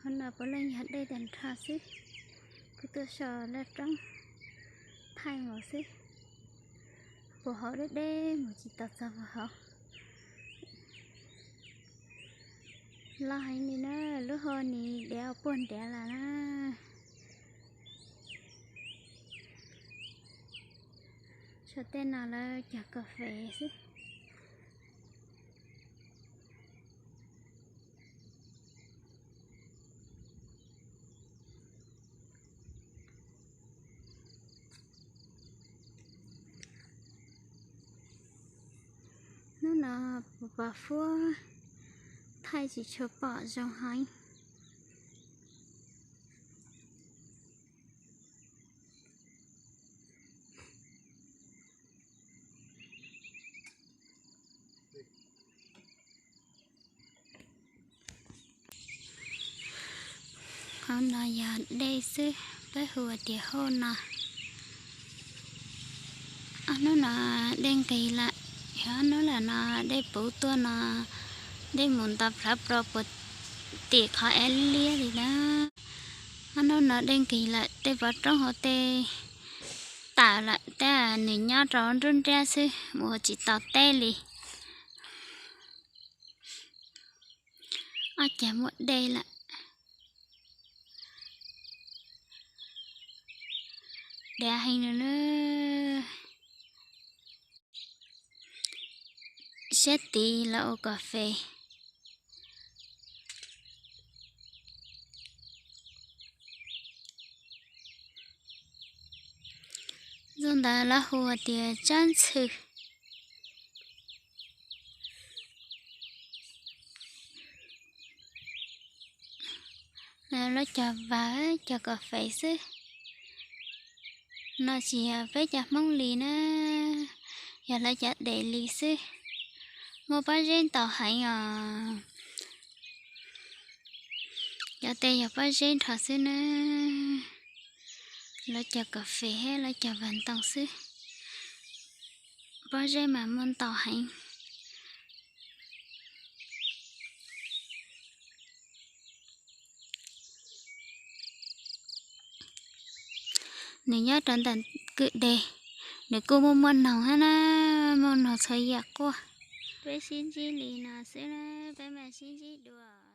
Qhov no puav leej yog dej tag nrho xwb, kuv tuaj so laj roob thaij mus xwb. Puag hauv deb deb mus tsis tau txog puag hauv. Loj heev li na, lub hau ni dev puag ntiav lawm na. Tshuav tej no lawv cog kas fes xwb. Hnub no puas pom fuab, thaij tsis tshua pom zoo heev. Qhov no yog dej xwb, peb hu tias hauj no. Ob hnub no dej nqis lawm, yog ob hnub lawm no dej puv tuaj no, dej mus nto plhav plo puag tim qhov ev liab li na. Ob hnub no dej nqis lawm, tej pov roob hauv tej tawm lawm, tej nws nyob rau nruab nriab xwb, mus tsis tau teb li. Ob cag muaj dej lawm. Dev heev li na. Siab tid lawv ua kas fes. Zaj ntawd lawv hu tias tsab ntxhw. Lawv cog vas cog kas fes xwb. No tsis yog peb cov Hmoob li na, yog lawv cov dej li xwb. Muaj pob zeb ntau heev os. Cov tej yog pob zeb nrho xwb na. Lawv cog kas fes thiab lawv cog vas ntoo xwb. Pob zeb mas muaj ntau heev. Nws nyob rau ntawm kwj deg, nws kuj muaj muaj noog thiab na, muaj noog txhua yam quaj. Peb sib ntsib li no xwb na, peb mam sib ntsib dua.